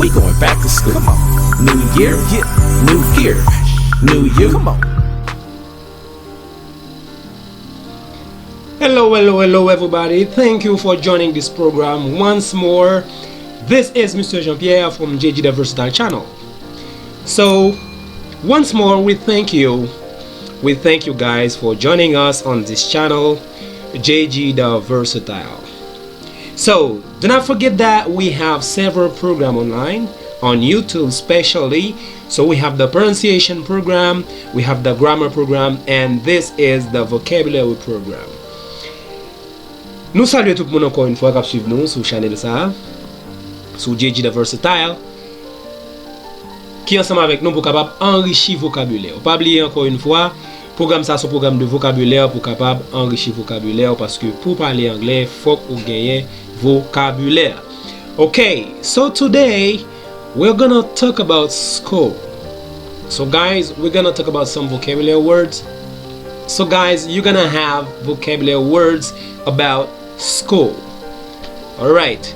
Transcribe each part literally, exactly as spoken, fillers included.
We going back to school. Come on. New year, yeah. New year, new you. Come on. Hello, hello, hello, everybody. Thank you for joining this program once more. This is Mister Jean-Pierre from J G The Versatile Channel. So, once more, we thank you. We thank you guys for joining us on this channel, J G The Versatile. So, do not forget that we have several programs online, on YouTube especially. So, we have the pronunciation program, we have the grammar program, and this is the vocabulary program. Nou salye tout moun ankò yon fwa k ap swiv nou sou chanèl sa a, sou J G The Versatile, ki ansanm avèk nou pou kapab anrichi vokabilè w. Pa bliye ankò yon fwa, pwogram sa a se yon pwogram de vokabilè pou kapab anrichi vokabilè w, paske pou pale anglè, fòk ou genyen vokabilè. Okay, so today we're gonna talk about school. So guys, we're gonna talk about some vocabulary words. So guys, you're gonna have vocabulary words about school. Alright.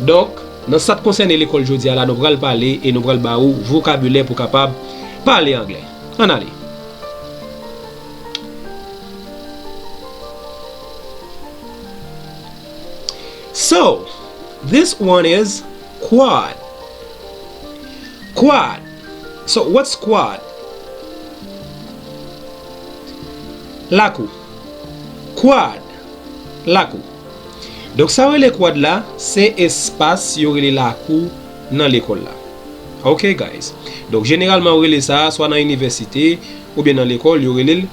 Donk, nan sa k konsène lekòl jodi a la, nou pral pale e nou pral ba ou vokabilè pou kapab pale anglè. Ann ale. So, this one is quad. Quad. So, what's quad? Lakou. Quad. Lakou. Donk, sa yo rele quad la, se espas yo rele lakou nan lekòl la. Ok, guys. Donk, jeneralman, yo rele sa swa nan inivèsite oubyen nan lekòl, yo rele l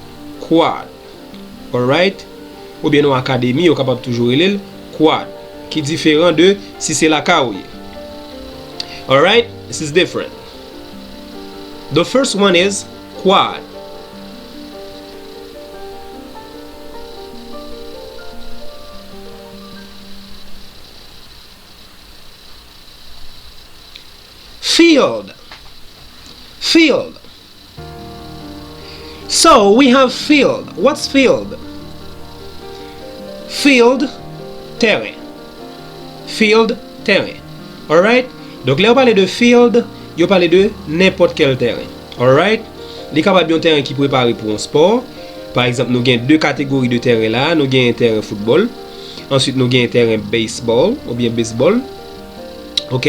quad. Alright? Oubyen nan akademi, yo kapab toujou rele l quad, ki diferan de si se lakay ou ye. Alright? This is different. The first one is quad. Field. Field. So, we have field. What's field? Field, tèren. Field, tèren. Alright? Donk, lè yo pale de field, yo pale de nenpòt kèl tèren. Alright? Li kapab yon tèren ki prepare pou yon spò. Pa egzanp, nou gen de kategori de tèren la. Nou gen tèren foutbòl. Answit, nou gen tèren baseball oubyen baseball. Ok?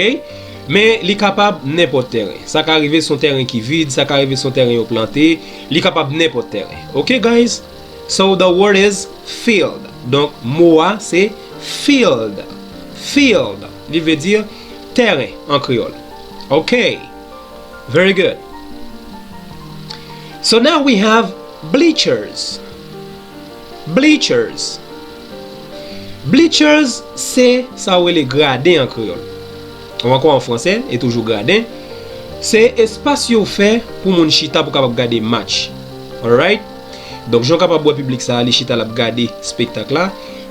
Men li kapab nenpòt tèren. Sa ka rive se yon tèren ki vid, sa ka rive se yon tèren yo plante, li kapab nenpòt tèren. Ok, guys? So the word is field. Donk, mo a se field. Field. Li vle di tèren an kreyòl. Ok. Very good. So now we have bleachers. Bleachers. Bleachers, se sa yo rele graden an kreyòl. Ou ankò an fransè, e toujou graden. Se espas yo fè pou moun chita pou kapab gade match. Alright? Donk, jan w kapab wè piblik sa a, li chita, l ap gade espektak la.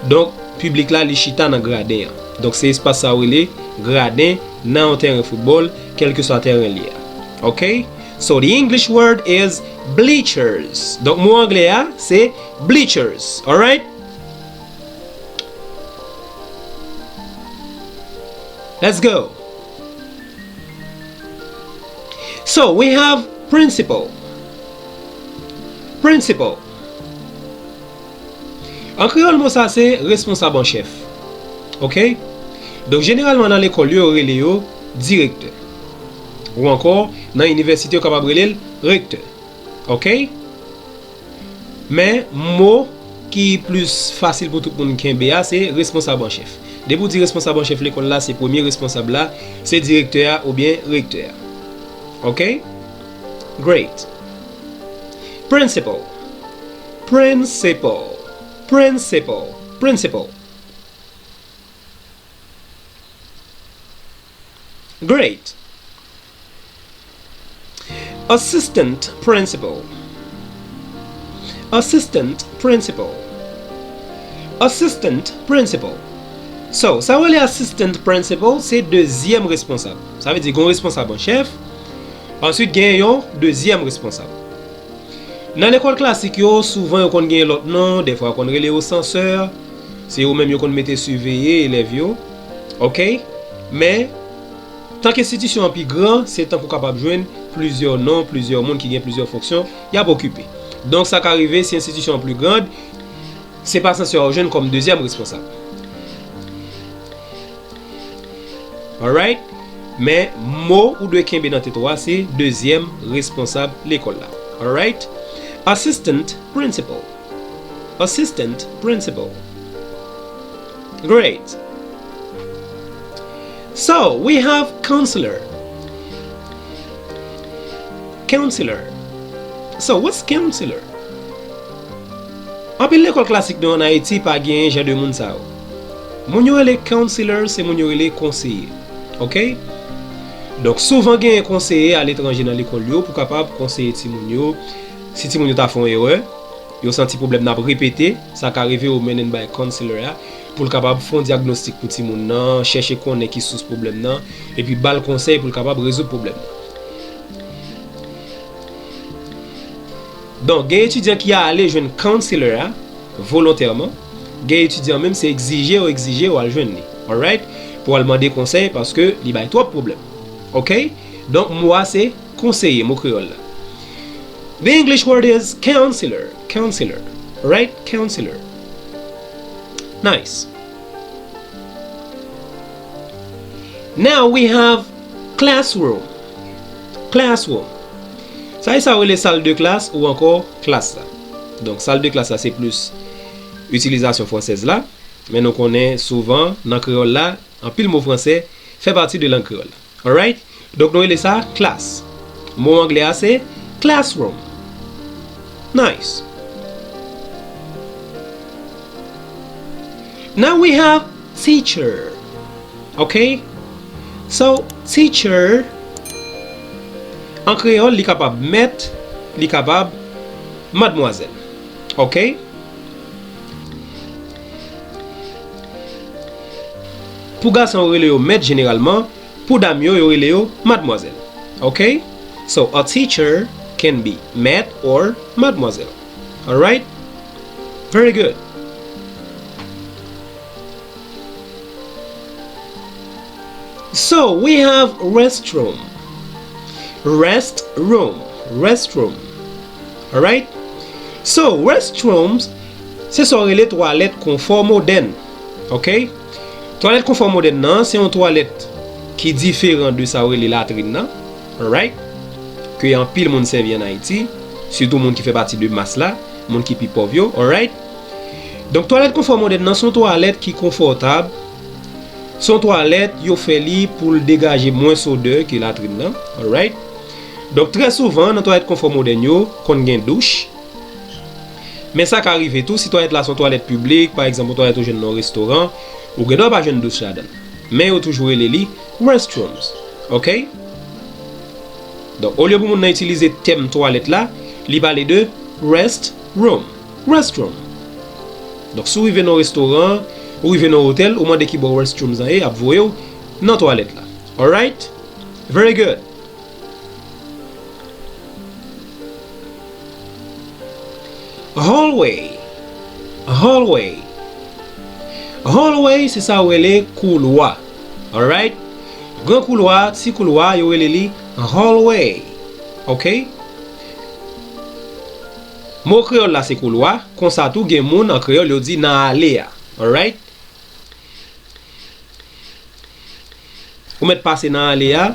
Donk, piblik la, li chita nan graden an. Donk, se espas sa yo rele graden nan yon tèren foutbòl, kèlkeswa tèren li a. Ok? So, the English word is bleachers. Donk, mo anglè a, se bleachers. Alright? Let's go. So, we have principal. Principal. An kreyòl, mo sa se responsab an chèf. Ok? Donk, jeneralman, nan lekòl yo, yo rele yo direktè. Ou ankò, nan inivèsite, yo kapab rele l rektè. Ok? Men, mo ki plis fasil pou tout moun kenbe a, se responsab an chèf. Depi w di responsab an chèf lekòl la, se premye responsab la, se direktè a oubyen rektè a. Ok? Great. Principal. Principal. Principal. Principal. Great. Assistant principal. Assistant principal. Assistant principal. So, sa yo rele assistant principal, se dezyèm responsab. Sa vle di gen yon responsab an chèf, answit gen yon dezyèm responsab. Nan lekòl klasik yo, souvan yo konn gen lòt non, dèfwa yo konn rele yo sansè, se yo menm yo konn mete siveye elèv yo. Ok? Men, Tank enstitisyon an pi gran, se tank ou kapab jwenn plizyè non, plizyè moun ki gen plizyè fonksyon y ap okipe. Donk, sa ka rive si enstitisyon an pi grand, se pa sanse w jwenn kòm dezyèm responsab. Alright? Men, mo ou dwe kenbe nan tèt ou a, se dezyèm responsab lekòl la. Alright? Assistant principal. Assistant principal. Great. So, we have counselor. Counselor. So, what's counselor? Anpil lekòl klasik nou an Ayiti pa genyen jan de moun sa yo. Moun yo rele counselor, se moun yo rele konseye. Oke? Donk, souvan genyen konseye aletranje nan lekòl yo pou kapab konseye timoun yo. Si timoun yo ta fè yon erè, yo santi pwoblèm nan ap repete, sa ka rive yo mennen l bay counselor a, pou l kapab fè yon dyagnostik pou timoun nan, chèche konnen ki sous pwoblèm nan, epi ba l konsèy pou l kapab rezoud pwoblèm nan. Donk, gen etidyan ki ale jwenn counselor a volontèman, gen etidyan menm se egzije yo egzije yo al jwenn li. Alright? Pou al mande konsèy paske li bay twòp pwoblèm. Oke? Donk, mo a se konseye, mo kreyòl la. The English word is counselor. Counselor. Right? Counselor. Nice. Now we have classroom. Classroom. Sa e sa yo rele sal de klas ou ankò klas la. Donk, sal de klas la se plis itilizasyon fransèz la. Men nou konnen souvan, nan kreyòl la, anpil mo fransè fè pati de lang kreyòl la. Alright? Donk, nou rele sa klas. Mo anglè a se classroom. Nice. Now we have teacher. Ok? So, teacher, an kreyòl, li kapab mèt, li kapab madmwazèl. Ok? Pou gason, yo rele yo mèt jeneralman. Pou dam yo, yo rele yo madmwazèl. Ok? So, a teacher can be mèt or madmwazèl. Alright? Very good. So, we have restroom. Restroom. Restroom. Alright? So, restrooms, se sa yo rele twalèt konfò modèn. Ok? Twalèt konfò modèn nan, se yon twalèt ki diferan de sa yo rele latrin nan. Alright? Ke anpil moun sèvi an Ayiti, sitou moun ki fè pati de mas la, moun ki pi pòv yo. Alright? Donk, twalèt konfò modèn nan, se yon twalèt ki konfòtab. Se yon twalèt, yo fè li pou l degaje mwens odè ke latrin nan. Alright? Donk, trè souvan, nan twalèt konfò modèn yo, konn gen douch. Men sa ka rive tou, si twalèt la se yon twalèt piblik, pa egzanp, yon twalèt ou jwenn nan yon restoran, ou gendwa pa jwenn douch ladan l. Men yo toujou rele li restrooms. Ok? Donk, olye pou moun nan itilize tèm twalèt la, li pale de rest room. Restroom. Donk, si w rive nan yon restoran, ou rive nan yon otèl, ou mande ki bò restrooms lan ye, y ap voye w nan twalèt la. Alright? Very good. Hallway. Hallway. Hallway, se sa yo rele koulwa. Alright? Gran koulwa, ti koulwa, yo rele li hallway. Ok? Mo kreyòl la se koulwa, konsa tou gen moun an kreyòl yo di nan ale a. Alright? Ou mèt pase nan ale a,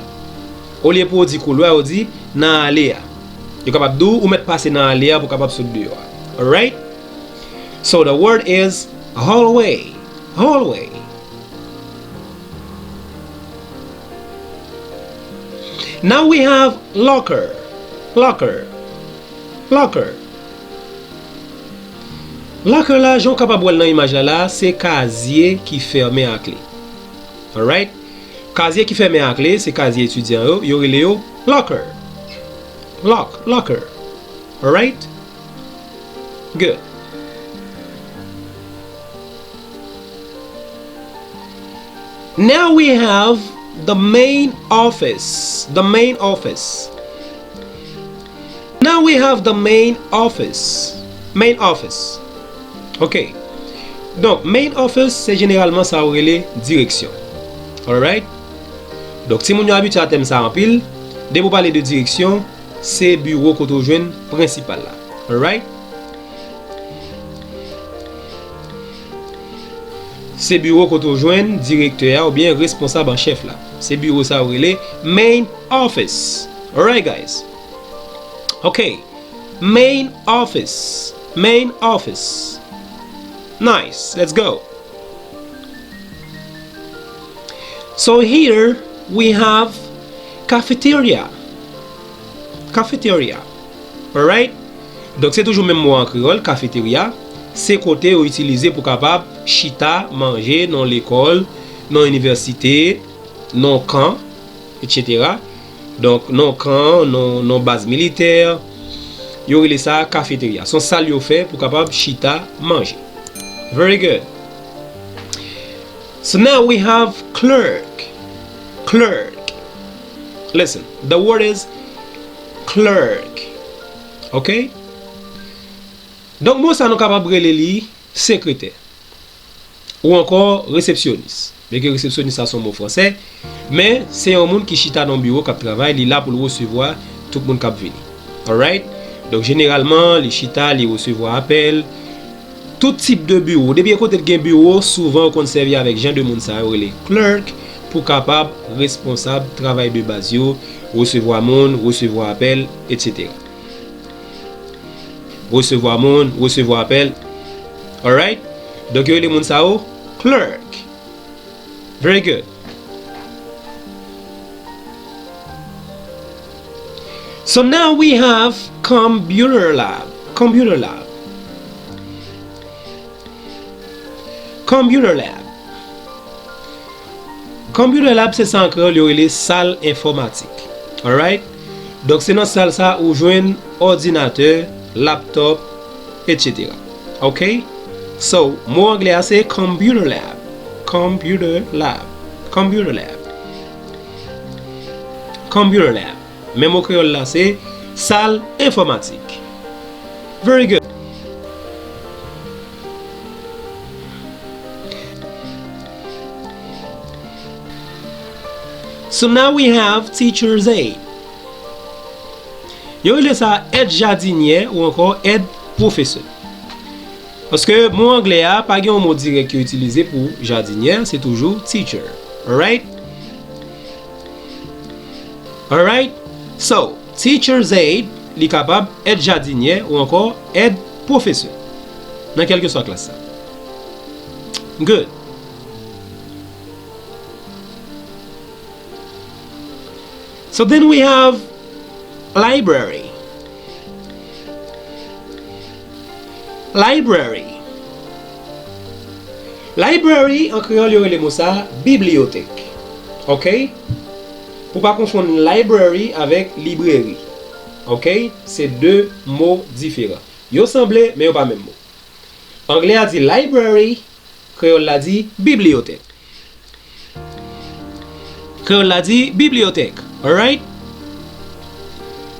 olye pou w di koulwa, ou di nan ale a. Yo kapab di w, ou mèt pase nan ale a pou w kapab sot deyò a. Alright? So the word is hallway. Hallway. Now we have locker. Locker. Locker. Locker la, jan w kapab wè l nan imaj la la, se kazye ki fèmen a kle. Alright? Kazye ki fèmen a kle, se kazye etidyan yo, yo rele yo locker. Lock, locker. Alright? Good. Now we have the main office. The main office. Now we have the main office. Main office. Ok. Donk, main office, se jeneralman sa yo rele direksyon. Alright? Donk, timoun yo abitye a tèm sa a anpil. Depi w pale de direksyon, se biwo kote w jwenn prensipal la. Alright? Se biwo kote w jwenn direktè a oubyen responsab an chèf la. Se biwo sa yo rele main office. Alright, guys? Ok. Main office. Main office. Nice. Let's go. So here we have cafeteria. Cafeteria. Alright? Donk, se toujou menm mo an kreyòl, kafeterya. Se kote yo itilize pou kapab chita, manje, nan lekòl, nan inivèsite, nan kan, etsetera. Donk, nan kan, nan, nan baz militè, yo rele sa kafeterya. Se yon sal yo fè pou kapab chita, manje. Very good. So now we have clerk. Clerk. Listen, the word is clerk. Ok? Donk, mo sa nou kapab rele li sekretè. Ou ankò resepsyonis. Byenke resepsyonis sa se yon mo fransè, men se yon moun ki chita nan yon biwo k ap travay, li la pou l resevwa tout moun k ap vini. Alright? Donk, jeneralman, li chita, li resevwa apèl. Tout tip de biwo. Depi yon kote k gen biwo, souvan yo konn sèvi avèk jan de moun sa yo rele clerk pou kapab responsab travay de baz yo, resevwa moun, resevwa apèl, etsetera. Resevwa moun, resevwa apèl. Alright? Donk, yo rele moun sa yo clerk. Very good. So now we have computer lab. Computer lab. Computer lab. Computer lab, se sa an kreyòl yo rele sal enfòmatik. Alright? Donk, se nan sal sa ou jwenn òdinatè, laptòp, etsetera. Ok? So, mo anglè a se computer lab. Computer lab. Computer lab. Computer lab. Men mo kreyòl la se sal enfòmatik. Very good. So now we have teacher's aide. Yo rele sa èd jadinyè ou ankò èd pwofesè. Paske mo anglè a pa gen yon mo dirèk yo itilize pou jadinyè, se toujou teacher. Alright? Alright? So, teacher's aide, li kapab èd jadinyè ou ankò èd pwofesè. Nan kèlkeswa klas sa. Good. So then we have library. Library. Library, an kreyòl, yo rele mo sa bibliyotèk. Ok? Pou pa konfonn library avèk libreri. Ok? Se de mo diferan. Yo sanble, men yo pa menm mo. Anglè a di library, kreyòl la di bibliyotèk. Kreyòl la di bibliyotèk. Alright?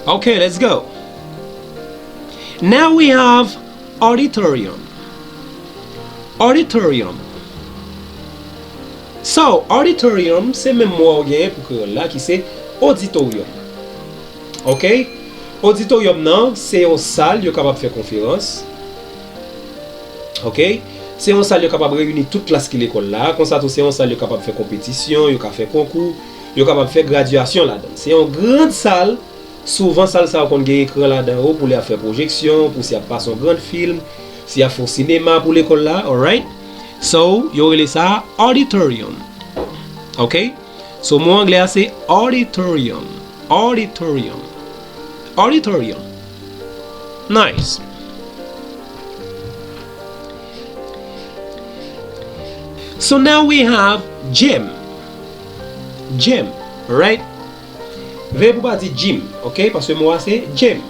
Ok, let's go. Now we have auditorium. Auditorium. So, auditorium, se menm mo a w genyen pou kreyòl la, ki se oditoryòm. Ok? Oditoryòm nan, se yon sal yo kapab fè konferans. Ok? Se yon sal yo kapab reyini tout klas ki lekòl la. Konsa tou, se yon sal yo kapab fè konpetisyon, yo ka fè konkou, yo kapab fè gradyasyon ladan l. Se yon gran sal. Souvan, sal sa yo konn gen ekran ladan yo pou lè y ap fè pwojeksyon, pou si y ap pase yon gran fim, si y ap fè yon sinema pou lekòl la, alright? So, yo rele sa auditorium. Ok? So, mo anglè a se auditorium. Auditorium. Auditorium. Nice. So now we have gym. Gym, right? Veye pou pa di gym, ok? Paske mo a se gym.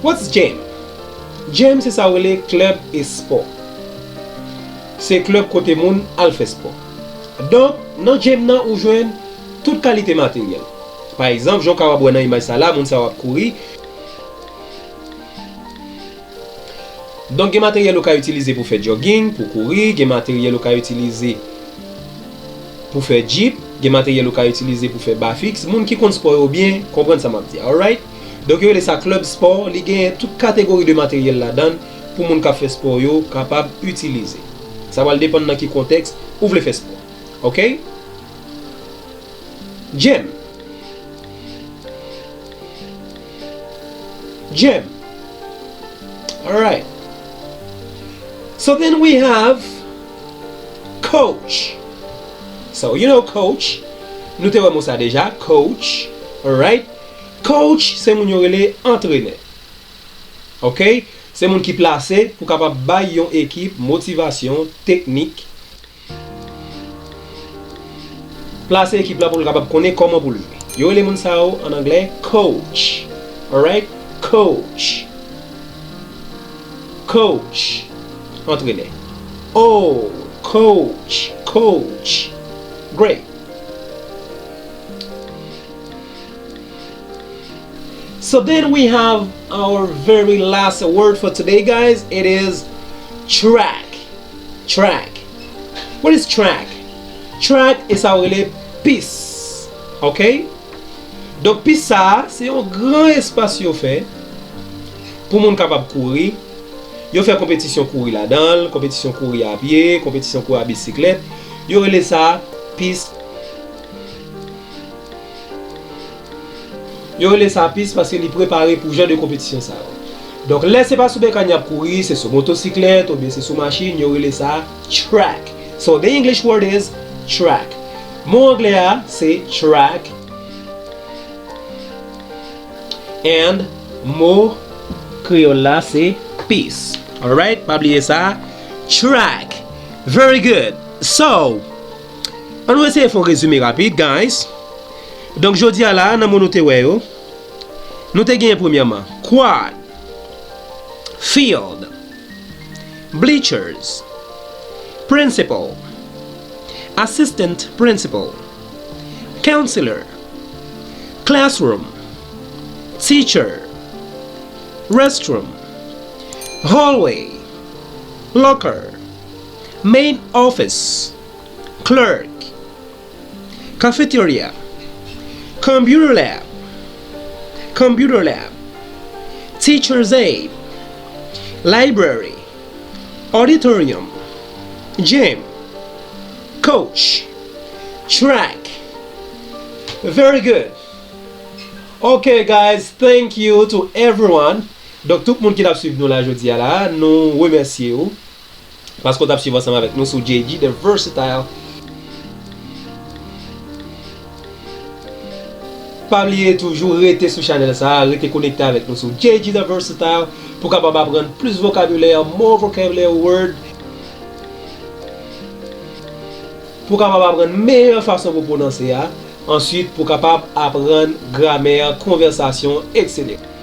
What's gym? Gym se sa yo rele klèb espò. Se klèb kote moun al fè espò. Donk, nan gym nan ou jwenn tout kalite materyèl. Pa egzanp, jan w kapab wè nan imaj sa la, moun sa yo ap kouri. Donk, gen materyèl ou ka itilize pou fè jogging, pou kouri, gen materyèl ou ka itilize pou fè jip, Gen materyèl ou ka itilize pou fè ba fiks. Moun ki konn spò yo byen konprann sa m ap di a, alright? Donk, yo rele sa klèb spò. Li genyen tout kategori de materyèl ladan l pou moun k ap fè spò yo kapab itilize. Sa pral depann nan ki kontèks ou vle fè spò. Oke? Gym. Gym. Alright. So then we have coach. So, you know coach. Nou te wè mo sa deja. Coach. Alright. Coach, se moun yo rele antrenè. Oke? Se moun ki plase pou kapab bay yon ekip motivasyon, teknik. Plase ekip la pou l kapab konnen kòman pou l jwe. Yo rele moun sa yo, an anglè, coach. Alright? Coach. Coach. Antrenè. Oh, coach, coach. Great. So then we have our very last word for today, guys. It is track. Track. What is track? Track e sa yo rele pis. Oke? Donk, pis sa a, se yon gran espas yo fè pou moun kapab kouri. Yo fè konpetisyon kouri ladan l, konpetisyon kouri a pye, konpetisyon kouri a bisiklèt. Yo rele sa pis. Yo rele sa pis paske li prepare pou jan de konpetisyon sa yo. Donk, lè se pa sou bekàn y ap kouri, se sou motosiklèt oubyen se sou machin, yo rele sa track. So, the English word is track. Mo anglè a, se track. And mo kreyòl la, se pis. Alright? Pa bliye sa. Track. Very good. So, an nou eseye fè yon rezime rapid, guys. Donk, jodi a la, nan mo nou te wè yo, nou te genyen premyèman, quad, field, bleachers, principal, assistant principal, counselor, classroom, teacher, restroom, hallway, locker, main office, clerk, cafeteria, computer lab, computer lab, teacher's aide, library, auditorium, gym, coach, track. Very good. Okay, guys, thank you to everyone. Donk, tout moun ki t ap swiv nou la jodi a la, nou remèsye w. Paske w t ap swiv ansanm avèk nou sou J G The Versatile. Pa bliye toujou rete sou chanèl sa a, rete konekte avèk nou sou J G The Versatile pou kapab aprann plis vokabilè, more vocabulary word, pou kapab aprann meyè fason pou pwononse a, answit pou kapab aprann gramè, konvèsasyon, etsetera.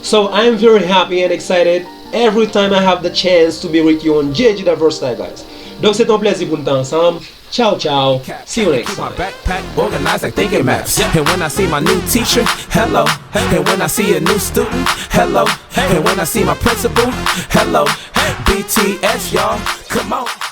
So I am very happy and excited every time I have the chance to be with you on J G The Versatile, guys. Donk, se te yon plèzi pou n te ansanm. Ciao, ciao. See you next time. Keep my backpack organized like thinking maps. And when I see my new teacher, hello. And when I see a new student, hello. And when I see my principal, hello. B T S, y'all, come on.